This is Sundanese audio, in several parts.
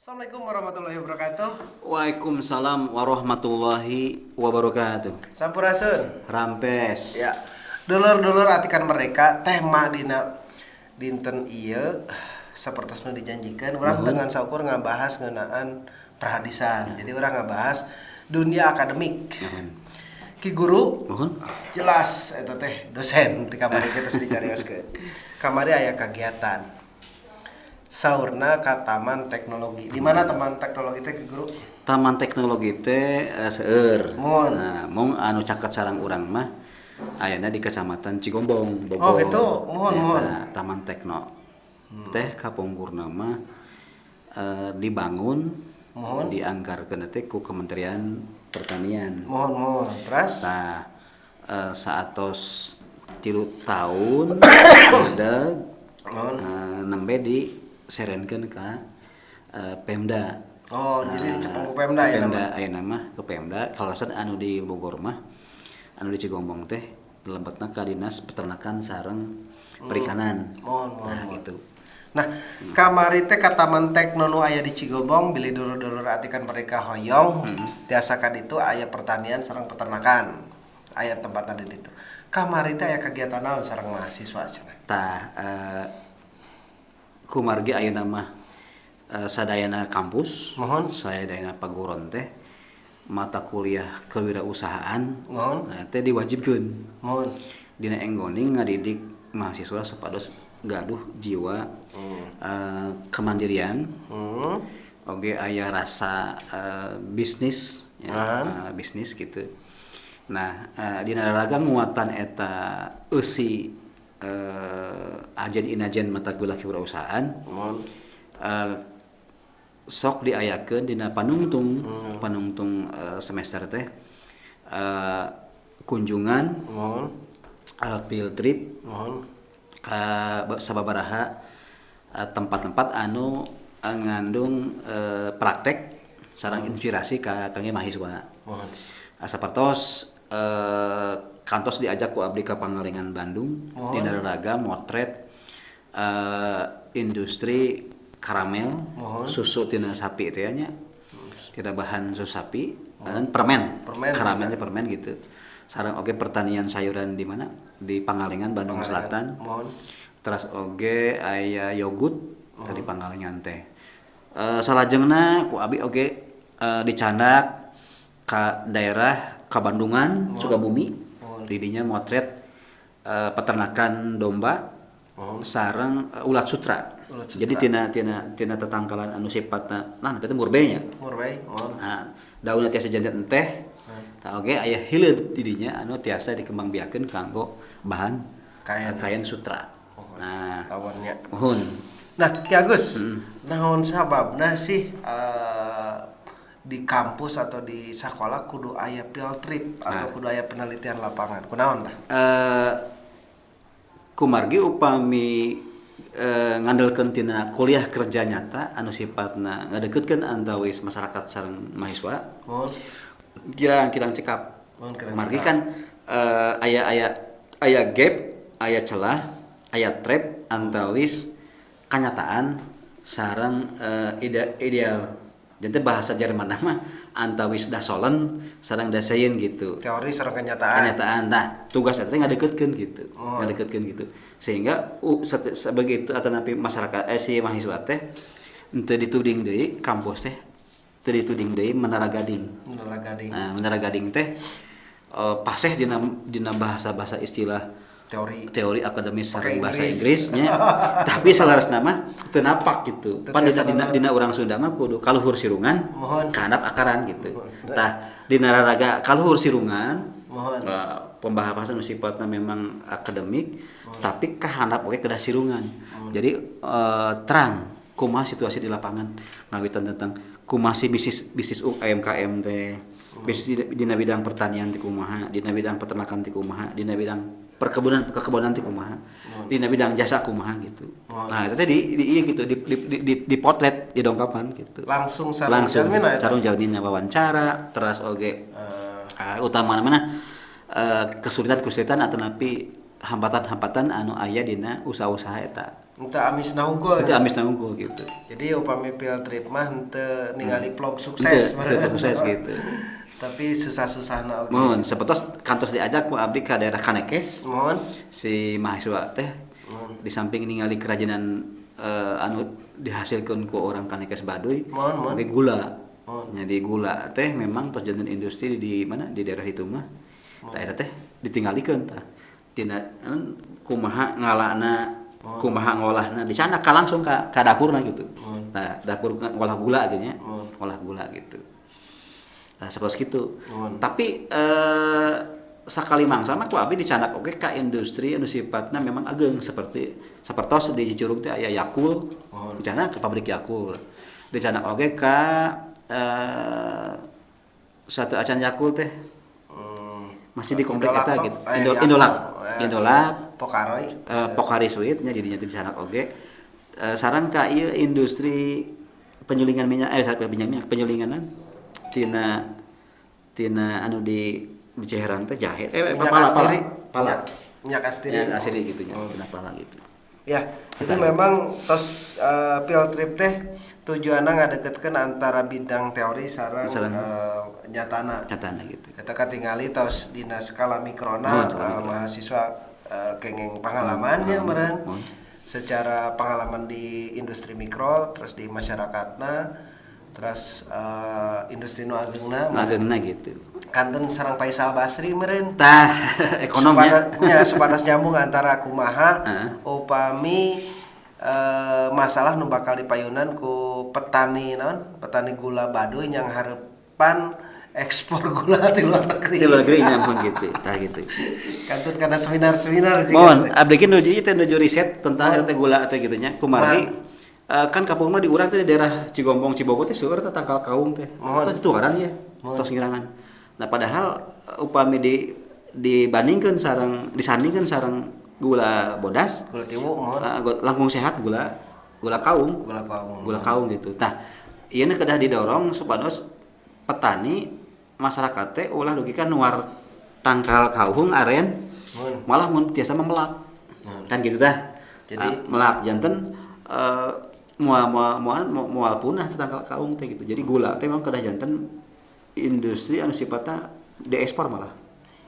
Assalamualaikum warahmatullahi wabarakatuh. Waalaikumsalam warahmatullahi wabarakatuh. Sampurasun. Rampes. Ya. Dulur-dulur Atikan Merdeka, tema dina dinten ieu seperti nu dijanjikan, urang dengan saukur ngabahas ngeunaan perhadisan. Jadi urang ngabahas dunia akademik. Nuhun. Ki Guru Nuhun. Jelas eta teh dosen di kamari kita sudah dicarioskeun. Kamari aya kegiatan. Saurna ka Taman Teknologi. Di mana Taman Teknologi teh, Ki Guru? Taman Teknologi teh seueur. Mun. Nah, mung anu caket sareng urang mah ayana di Kecamatan Cigombong, Bogor. Oh, gitu. Muhun, Eta muhun. Taman Tekno teh kapungkurna mah dibangun dianggarkeun teh ku Kementerian Pertanian. Muhun, muhun. Terus? Nah, saatos 3 tahun ada nembe diserenkeun ka Pemda. Oh, jadi dicepeng ku Pemda ya? Pemda ayeuna mah ke Pemda. Kalasan anu di Bogor mah, anu di Cigombong teh lebetna ka Dinas Peternakan sareng Perikanan. Muhun, muhun. Nah, gitu. Nah, kamari teh ka Taman Tekno nu aya di Cigombong, bilih dulur-dulur Atikan Merdeka hoyong tiasa ka ditu, aya pertanian sareng peternakan. Aya tempatna di ditu. Kamari teh aya kegiatan naon sareng mahasiswa cenah? Tah, kumargi ayeuna mah sadayana kampus, sadayana paguron teh mata kuliah kewirausahaan nah, teh diwajibkeun. Dina enggoning ngadidik mahasiswa supados gaduh jiwa kemandirian, oge aya rasa bisnis ya, bisnis gitu. Nah, dina raraga nguatan eta eusi ajen inajen mata kuliah kewirausahaan, sok diayakeun dina panungtung panungtung semester teh kunjungan, field trip ka sababaraha tempat-tempat anu ngandung praktek sareng inspirasi ka kangge mahasiswa. Sapertos kantos diajak ku abdi ka Pangalengan, Bandung, dina raraga motret industri karamel susu tina sapi teh nya. Tina bahan susu sapi dan permen. Permen, Karamel teh permen gitu. Sareng oge pertanian sayuran di mana? Di Pangalengan, Bandung Selatan. Terus oge aya yogurt dari Pangalengan teh. Salajengna ku abi oge dicandak ka daerah Kabandungan, Sukabumi. Didinya motret peternakan domba sareng ulat sutra. Ulat sutra. Jadi tina tina tina tetangkalan anu sifatna nah itu murbei nya. Murbei, muhun. Nah, daunna tiasa janten enteh. Tah oge aya hileud di dinya anu tiasa dikembangbiakeun kanggo bahan Kain. Kain sutra. Nah, Lawannya. Muhun. Nah, Ki Agus, naon sababna sih di kampus atau di sekolah kudu aya field trip atau kudu aya penelitian lapangan? Kunaon tah? Kumargi upami ngandelkeun tina kuliah kerja nyata anu sifatna ngadeukeutkeun antawis masyarakat sareng mahasiswa kirang-kirang cekap. Muhun, kirang Margi cekap. Kan aya aya aya gap, aya celah, aya trap antawis kanyataan sareng ideal. Jadi bahasa Jerman mah antawis das Sollen sareng das Sein gitu. Teori sareng kenyataan. Kenyataan. Nah, tugas eta teh ngadeukeutkeun gitu. Ngadeukeutkeun gitu. Sehingga begitu atanapi masyarakat si mahasiswa teh henteu dituding deui kampus teh teu dituding deui menara gading. Menara gading. Nah, menara gading teh paseh dina dina bahasa-bahasa istilah Teori. Teori akademis Pakai sareng bahasa Inggris. Inggrisnya, tapi salaresna mah teu napak gitu. Teu Pan dina tiasa dina, napak. Dina urang Sunda mah kudu kaluhur sirungan, kahandap akaran gitu. Tah, dina raraga kaluhur sirungan, pembahasan nu sifatna memang akademik, tapi kahandap oge kedah sirungan. Jadi terang kumaha situasi di lapangan, ngawitan tentang kumaha sih bisnis bisnis UMKM teh, bisnis dina bidang pertanian teh kumaha, dina bidang peternakan teh kumaha, dina bidang perkebunan kekebunan teh kumaha, dina bidang jasa kumaha gitu. Nah, itu teh di ieu gitu, di potret, di dongkapan gitu. Langsung sareng Langsung jalmina eta? Sareng jalmina wawancara, terus oge utama mana kesulitan-kesulitan atau napi hambatan-hambatan anu aya dina usaha-usaha eta. Henteu amisna hungkul. Henteu amisna hungkul gitu. Jadi upami field trip mah henteu ningali vlog sukses. Henteu sukses gitu. Tapi susah-susahna oge. Mohon sapertos kantos diajak ku abdi ka daerah Kanekes. Mohon si mahasiswa teh di samping ningali kerajinan anu dihasilkeun ku orang Kanekes Baduy, oge gula. Jadi gula teh memang tos janten industri di mana di daerah itu mah. Tah eta teh ditinggalikeun tah. Tina kumaha ngalana, kumaha ngolahna di sana ka langsung ka dapurna gitu. Nah, dapur ngolah gula gitu nya. Ngolah gula gitu. Nah, seperti gitu. Tapi sakali mangsa mah ku abdi dicandak oge ka industri anu sifatna memang ageng seperti sapertos di Cicurug teh aya Yakult. Dicandak ke pabrik Yakult. Dicandak oge ka satu acan Yakult teh. Masih di komplek eta gitu. Indolak. Indolak, Pokari, Pokari Sweet nya didinya teh dicandak oge. Sareng ka ieu industri penyulingan minyak minyak penyulinganan tina anu di Ciherang teh jahe pala minyak astiri gitu nya, tina pala gitu. Ya, jadi memang tos field trip teh tujuanna ngadeketkeun antara bidang teori sareng nyatana. Nyatana gitu. Eta katingali tos dina skala mikrona mahasiswa kenging pengalaman nya meureun. Secara pengalaman di industri mikro terus di masyarakatna terus industri nu agengna gitu. Kantun sareng Faisal Basri meureun. Tah, ekonomnya nya supados nyambung antara kumaha upami masalah nu bakal dipayunan ku petani naon? Petani gula Baduy yang harapan ekspor gula di luar negeri. Di luar negeri nyampun gitu, tah gitu. Kantun kana seminar-seminar jeung. Mohon, abdi ge nuju ieu teh nuju riset tentang teh gula teh gitu nya. Kumargi kan kampung mah di urang teh di daerah Cigombong Cibogo teh seueur teh tangkal kaung teh. Teh dituaran ya, tos ngirangan. Nah, padahal upami dibandingkeun sareng disandingkeun sareng gula bodas, gula tiwu mohon. Langkung sehat gula kaung. Gula kaung gitu. Tah, ieu kedah didorong supados petani masyarakat teh ulah dugi ka nuar tangkal kaung aren malah mun tiasa memelak. Kan gitu tah. Jadi melak janten moal punah tangkal kaung teh gitu. Jadi gula teh memang kedah janten industri anu sifatna diekspor malah.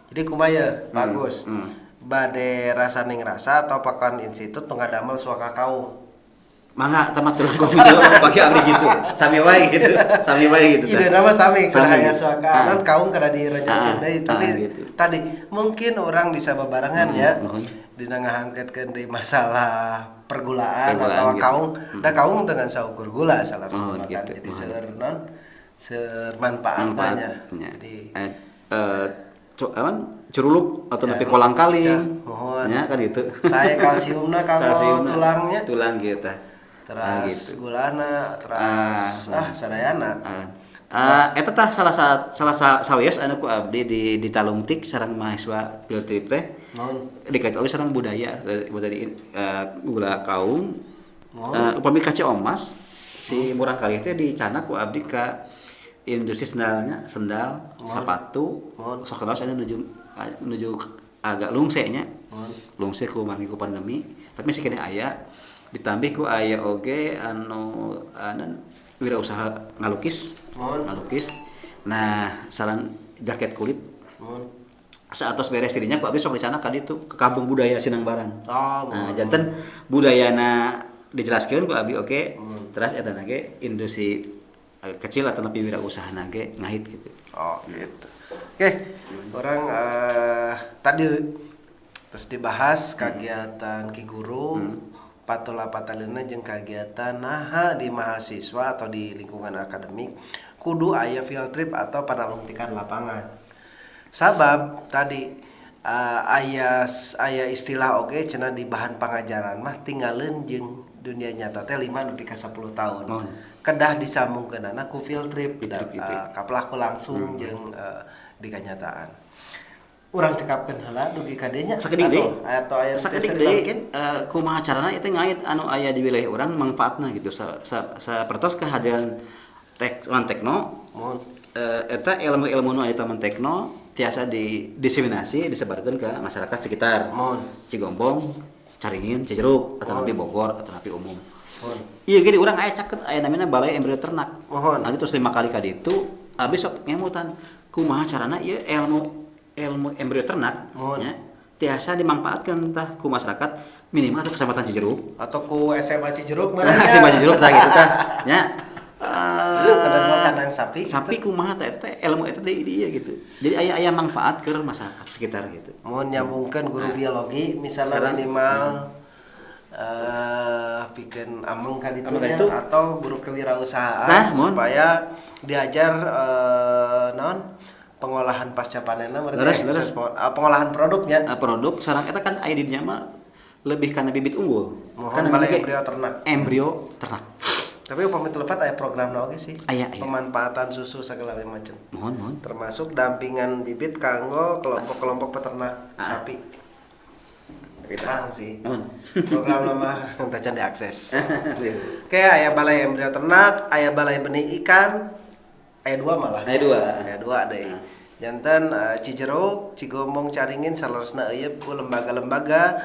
Jadi kumaha bagus. Bade rasa ning rasa atau pakan institut ngadamel suaka kaung. Mangga tamat terus gitu bagi abdi gitu. Sami wae gitu. Ide nama sami kudu aya suaka anan kaung kada direnjangkeun deui tapi gitu. Tadi mungkin orang bisa bebarengan ya. Dina ngahangketkeun deui masalah pergulaan atau gitu. Kaung. Da kaung dengan saukur gula salah makan gitu. Jadi seueur non seueur manfaatnya. Jadi curuluk atau nepi kolang kaling. Ya kan gitu. Saya kalsiumna kanggo tulangnya. Tulang gitu. Teras gitu. Gulana, teras sadayana. Eta tah salah sawios anu ku abdi di Talungtik sareng mahasiswa field trip teh. Dikait oge sareng budaya dari gula kaung. Upami ka Ciomas si murang kali teh dicanak ku abdi ka industri sendalnya, sendal, sepatu, sok kenal saya nuju agak lungse nya. Lungse ku margi ku pandemi, tapi masih keneh aya ditambih ku aya oge anu wirausaha ngalukis. Ngalukis. Nah, saran jaket kulit. Saatos beres dirinya ku abdi sok dicanak ka ditu ke kampung budaya Sinang Barang. Nah, janten budayana dijelaskeun ku abdi oge, terus eta ge industri kecil atau lebih wirausaha nage ngahit gitu. Oh gitu. Oke, orang tadi terus dibahas kegiatan Ki Guru, patula patalina jeung kegiatan naha di mahasiswa atau di lingkungan akademik kudu aya field trip atau panalungtikan lapangan. Sabab tadi aya istilah oge cenah di bahan pangajaran mah tinggalin jeung dunia nyata teh 5 nepi ka 10 tahun. Kedah disambungkeunana ku field trip, kapelah ku langsung jeung di kenyataan. Urang cekapkeun heula dugi ka dieu nya. Sakedik deui. Atau aya sakedik deui kumaha carana ieu teh ngait anu aya di wilayah urang mangfaatna gitu. Sapertos kehadiran Taman Tekno. Eta ilmu-ilmu nu aya Taman Tekno tiasa didiseminasi disebarkeun ke masyarakat sekitar. Cigombong, Caringin, Cijeruk, atau napi Bogor, atau napi umum. Mohon. Iya gini urang aya caket aya namina Balai Embrio Ternak. Mohon. Abdi terus 5 kali ka ditu, abdi sok ngemutan kumaha carana ieu ilmu ilmu embrio ternak Mohon. nya tiasa dimanfaatkeun tah ku masyarakat minimal atau Kecamatan Cijeruk. Atau ku SMA Cijeruk Nah, mereka. SMA Cijeruk tah gitu tah. Nya Kandang kandang sapi. Sapi kumaha tah eta teh ilmu eta deui di ieu gitu. Jadi aya aya manfaat ke masyarakat sekitar gitu. Mohon nyambungkeun guru biologi misalnya Sekarang- minimal pikeun ameng ka ditu Ameng ka nya, ditu. atau guru kewirausahaan Tah, mohon. supaya diajar naon pengolahan pasca panenna berarti Leres, leres. Pengolahan produknya. Nah, produk sareng eta kan aya di dinya mah lebih kana bibit unggul. Mohon Kan balai namanya ge embrio ternak. Embrio ternak. Tapi upami teu lepat aya program oge sih. Aya, aya. Pemanfaatan susu segala macam. Mohon, mohon. Termasuk dampingan bibit kanggo kelompok-kelompok peternak sapi. Terang sih. Mohon. Program lama teu can diakses. Oke, aya balai embrio ternak, aya balai benih ikan, aya dua malah. Aya dua. Aya dua deui. Janten Cijeruk, Cigombong, Caringin saleresna eueuh ku lembaga-lembaga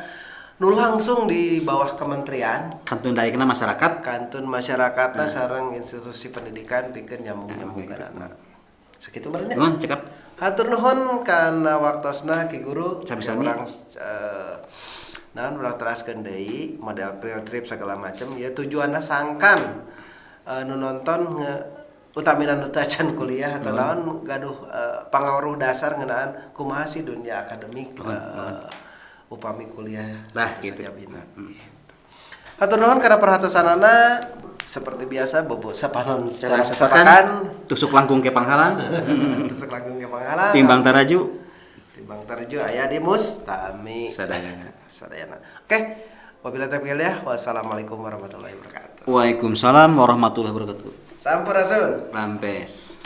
nu langsung di bawah kementerian Kantun daekna masyarakat. Kantun masyarakatna sareng institusi pendidikan pikeun nyambung-nyambungkeun. Sakitu meureun nya. Nuhun cekap. Hatur nuhun kana waktosna Ki Guru. Sami-sami. Urang naon urang teraskeun deui model field trip segala macam ya tujuanna sangkan nu nonton utamina nu teu acan kuliah atau naon gaduh pangaruh dasar ngeunaan kumaha sih dunia akademik upami kuliah Lah, gitu. Sajabina. Gitu. Hatur nuhun kana perhatosanana seperti biasa bobo sapanon Cara secara sasakan, sasapakan tusuk langkung ke panghalang, tusuk langkung ke panghalang timbang taraju, timbang taraju aya di Mustami sadayana. Sadayana. Oke, wabillahi taufiq wal hidayah. Wassalamualaikum warahmatullahi wabarakatuh. Waalaikumsalam warahmatullahi wabarakatuh. Sampurasun. Rampes.